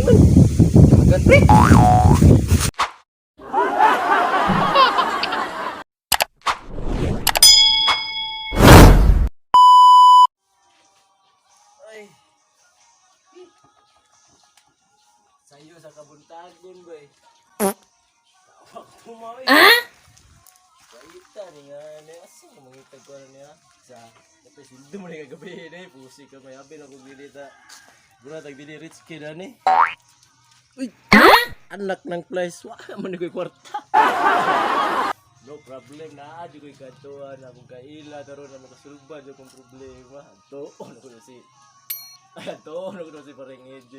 Magan, pre. Ay. Sayo sa kabuntagon, boy. Tawag tumawi. Ah? Kaita ni nga, ni asa mo mangitag ko na niya. Sa napay sweldo mo ni kagabi ni pusi ka may abi na kong dili ta. Guna tag dili rich kid ani. Uy. Anak ng place, wa man ni ko'y kwarta. No problem na adi ko'y katuan akong kaila karon na makasulba jud akong problema. Tuon ako na si Ay, tuon ako na si pareng AJ.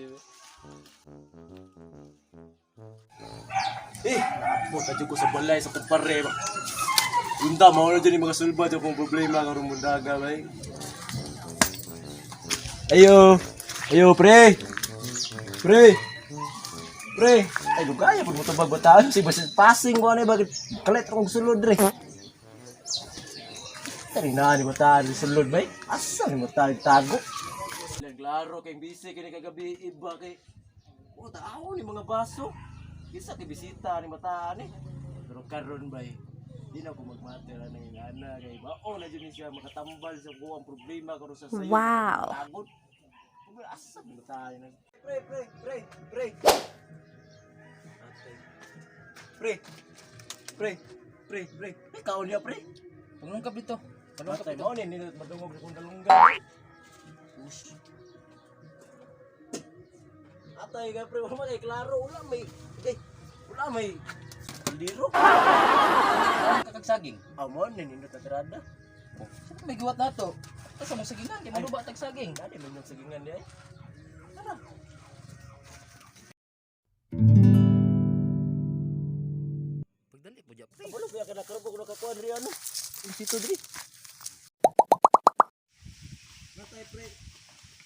Eh, naabot na jud ko sa balay sa kumpare ba. Unta mao na jud ni makasulba jud akong problema karon mundaga bay. Ayo. Ayo, pre. Pre. Pre. Ay, lugaya pag motobag bataan si basta passing ko ano bakit kalit akong sulod re. Tari na ni bataan sulod bay. Asa ni mo tayo tago? Lan klaro kay busy kini kagabi iba kay oh tao ni mga baso. Isa kay bisita ni bataan eh. Pero karon bay di na ko magmater ana ng ana kay mao na jud ni siya makatambal sa kuwang problema karon sa sayo. Wow. Tagod. Asa ni bataan nag Pre, pre, pre, pre. Pre. Pre. Pre, pre. May kaon niya, pre. Panglungkap dito. Panglungkap Patay dito. mo ni nindot madungog sa kong dalunggan. Ush. Atay ka pre, wala may klaro, wala may eh, wala may kaldero. Ang kakagsaging. Amo ni nindot na tirada. Oh, saan may giwat na to? Asa mong sagingan, kay maluba tag saging. Dali man yung sagingan niya eh. Tara. Pagdali po pre. Wala kaya ka nakarabog na kakuan ri ano. Yung sito diri. Natay pre.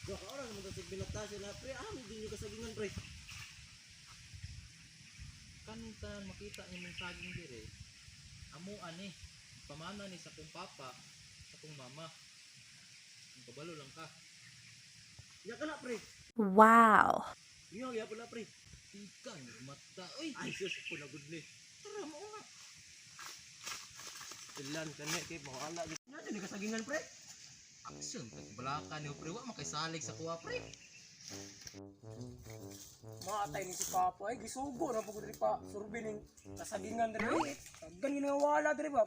Yo ka ora naman sa binata sila pre. Ah, hindi nyo kasagingan pre. Kantan makita ni mong saging dire. Amo ani. Pamana ni sa kong papa, sa kong mama. Ang kabalo lang ka. Ya ka na pre. Wow. Iyo ya pala pre. Ika ni mata oy. Ay sus ko na gud ni. Tara mo nga. Ilan ka ni kay mawala gid. Nasa ni kasagingan pre. Action tagbalaka ni pre wa makaisalig sa kuha pre. Matay ni si Papa ay gisugo na pagod diri pa surbi ning kasagingan diri. Tagan ginawala diri ba.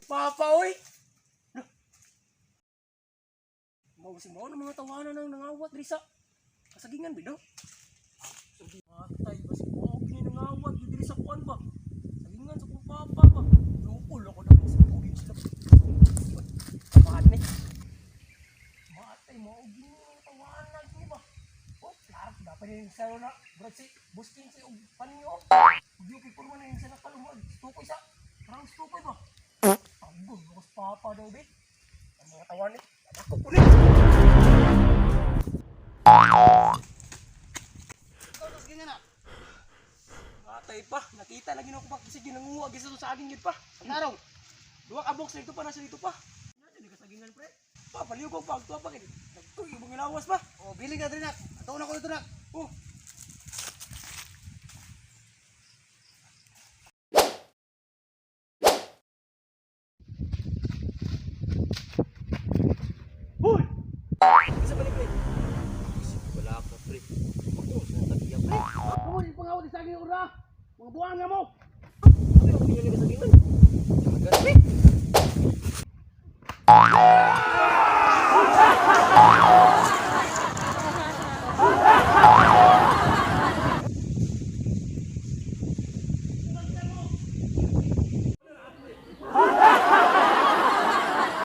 Papa oy. Mao si mao ng mga tawanan nang nangawat diri sa kasagingan bido. Matay ba si mao kini nangawat diri sa kuan ba? Sagingan sa kong papa ba. Lupol ako na sa pugin sila. Tawahan ni. Matay mao gini tawanan ni ba? Oh, klaro, dapat din sa na. Brad si Busking si og panyo. Di kay kurma na sa nakalumod. Tukoy sa parang tukoy ba? Tanggol ako sa papa daw be. Ang mga tawan ni. Ako kulit. Matay pa, nakita lagi na ako pa kasi ginanguha gisa to sa akin yun pa. Tarong. Duha ka box dito pa nasa dito pa. Nasa ni kasagingan pre. Pa paliw ko pa agtuwa pa kay. Nagtuy yung mga lawas pa. Oh, biling na diri nak. Ato na ko dito nak. Oh, Hoy! Isa pa ni pre. Wala ka pre. Ako sa tagiya pre. Ako ni pangawat sa saging ura. Mga buang nga mo. Abi ako ni kasagingan. Magan pre.